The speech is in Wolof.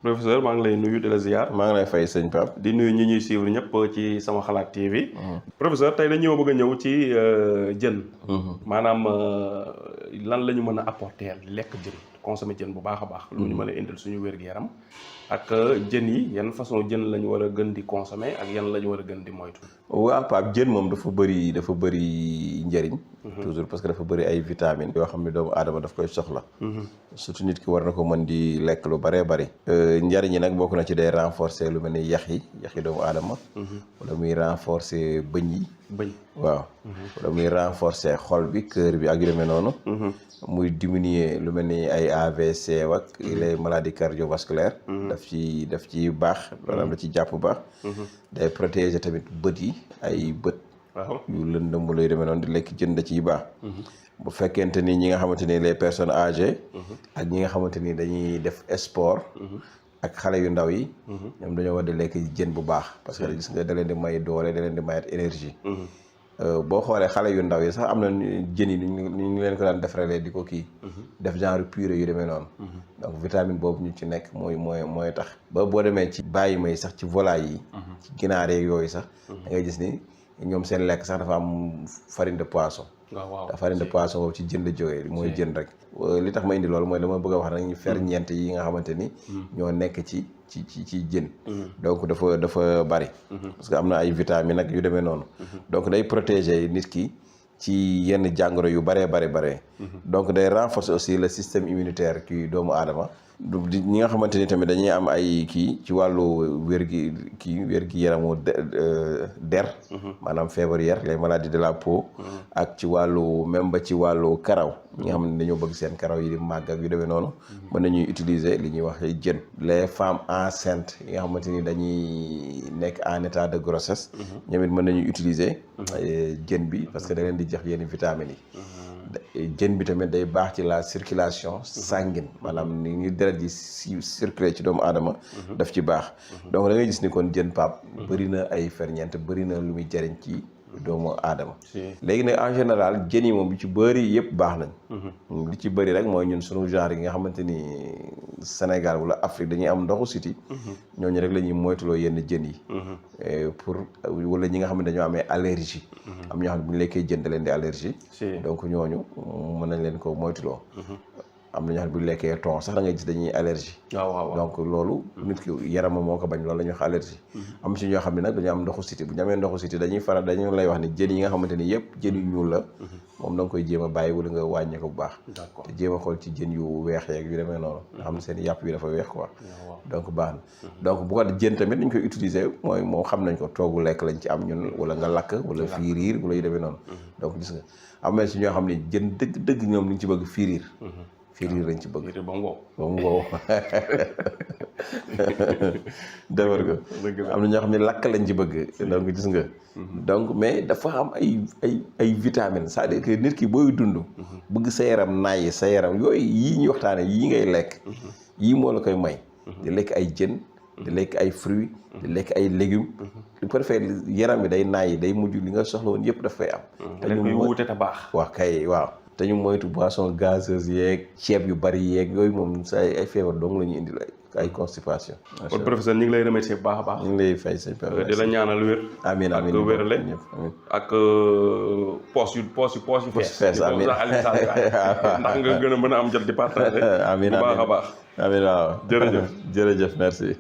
professeur maa ngi lay nuyu di la ziar. maa ngi lay fay sëñ Pape. di nuyu ñi ñuy suivre ñëpp ci sama xalaat TV. professeur tey dañoo bëgg a ñëw ci jën. maanaam lan la ñu mën a apporter lekk jën consommer jën bu baax a baax. lu ñu mën a indil suñu wér-gu-yaram. ak jën yi yan façon jën la ñu war a gën di consommer ak yan la ñu war a gën di moytu. waaw Pape jën moom dafa bëri njëriñ. toujours parce que dafa bëri ay vitamines. yoo xam ne doomu aadama daf koy soxla. surtout nit ki war na ko mën di lekk lu bëree bëri. njëriñ yi nag bokk na ci day renforcer lu mel ni yax yi doomu aadama. wala muy renforcer bëñ yi. waaw. wala muy renforcer xol bi cœur bi ak yu demee noonu. muy diminuer lu mel ni ay AVC ak les maladies cardiovasculaires. daf ci baax maanaam da ci jàpp baax. day protéger tamit bët yi ay bët. waaw yu lëndëm lay demee noonu di lekk jën da ciy baax. bu fekkente ni ñi nga xamante ni les personnes âgées. ak ñi nga xamante ni dañuy def sport. ak xale yu ndaw yi. ñoom dañoo war di lekk jën bu baax parce que gis nga da leen di may doole da leen di mayat énergie. boo xoolee xale yu ndaw yi sax am na jën yi ñu leen ko daan defaree di ko kii. def genre purée yu demee noonu. donc vitamine boobu ñu ci nekk mooy tax. ba boo demee ci bàyyi may sax ci volaille yi. ci ginaar yeeg yooyu sax. da ngay gis ni ñoom seen lekk sax dafa am farine de poisson. waaw farine de poisson boobu ci jën la jógee mooy jën rek. li tax ma indi loolu mooy dama bëgg a wax rek ñu ferñeent yi nga xamante ni. ñoo nekk ci jën. donc dafa bari. parce que am na ay vitamines ak yu demee noonu. donc day protéger nit ki ci yenn jàngoro yu bare. donc day renforcer aussi le système immunitaire ci doomu aadama. ñi nga xamante ni tamit dañuy am ay kii ci wàllu wér gi yaramu der. maanaam feebar yer les maladies de la peau. ak ci wàllu même ba ci wàllu karaw. ñi nga xam ne dañoo bëgg seen karaw yi di màgg ak yu demee noonu. mën nañuy utiliser li ñuy wax jën. les femmes enceintes yi nga xamante ni dañuy nekk en état de grossesse. ñoom it mën nañuy utiliser jën bi parce que da leen di jox yenn vitamines yi. jën bi tamit day baax ci la circulation sanguine maanaam ni ñu deret ji circuler ci doomu aadama daf ci baax donc da ngay gis ni kon jën Pape bëri na ay ferñeent bëri na lu muy jëriñ ci doomu aadama léegi nag en général jën yi moom bi ci bëri yëpp baax nañ li ci bëri rek mooy ñun sunu genre yi nga xamante ni Sénégal wala Afrique dañuy am ndoxu siti ñooñu rek la ñuy moytuloo yenn jën yi pour wala ñi nga xam ne dañoo amee allergie am ñoo xam ne bu ñu lekkee jën da leen di allergie donc ñooñu mën nañ leen ko moytuloo am na ñoo xam ne bu ñu lekkee thon sax da ngay gis dañuy allergie waaw donc loolu nit ki yaramam moo ko bañ loolu la ñuy wax allergie am ci ñoo xam ne nag dañu am ndoxu siti bu ñu amee ndoxu siti dañu lay wax ni jën yi nga xamante ni yëpp jën yu ñuul la moom da nga koy jéem a bàyyi wala nga wàññi ko bu baax te jéem a xool ci jën yu weex yeeg yu demee noonu nga xam ne seen yàpp yi dafa weex quoi donc baax na donc bu ko jën tamit dañ koy utiliser mooy moom xam nañ ko toogu lekk lañ ci am ñun wala nga lakk wala fiiriir wala yu demee noonu donc gis nga am na si ñoo xam ne jën dëgg ñoom liñ ci bëgg fiiriir lañ ci bëgg ba mu wow defar ko am na ñoo xam ne lakk lañ ci bëgg donc gis nga donc mais dafa am ay vitamines c'est-à-dire que nit ki booy dund bëgg sa yaram nayi sa yaram yooyu yii ñuy waxtaane yii ngay lekk yii moo la koy may di lekk ay jën di lekk ay fruits di lekk ay légumes lu ko defee yaram bi day nayi day mujj li nga soxla woon yëpp daf fay am te ñu koy wuute te baax waaw te ñu moytu boisson gazeuse yeeg ceeb yu bari yeeg yooyu moom sa ay feebar dong la ñuy indi ay constipation. kon professeur ñu ngi lay remercier bu baax a baax. ñu ngi lay fay say père di la ñaanal wér. amiin ak wérale ak poos yu fees. amiin ndax nga gën a mën a am jot di partager. amiin bu baax a baax. amiin waaw jërëjëf jërëjëf merci.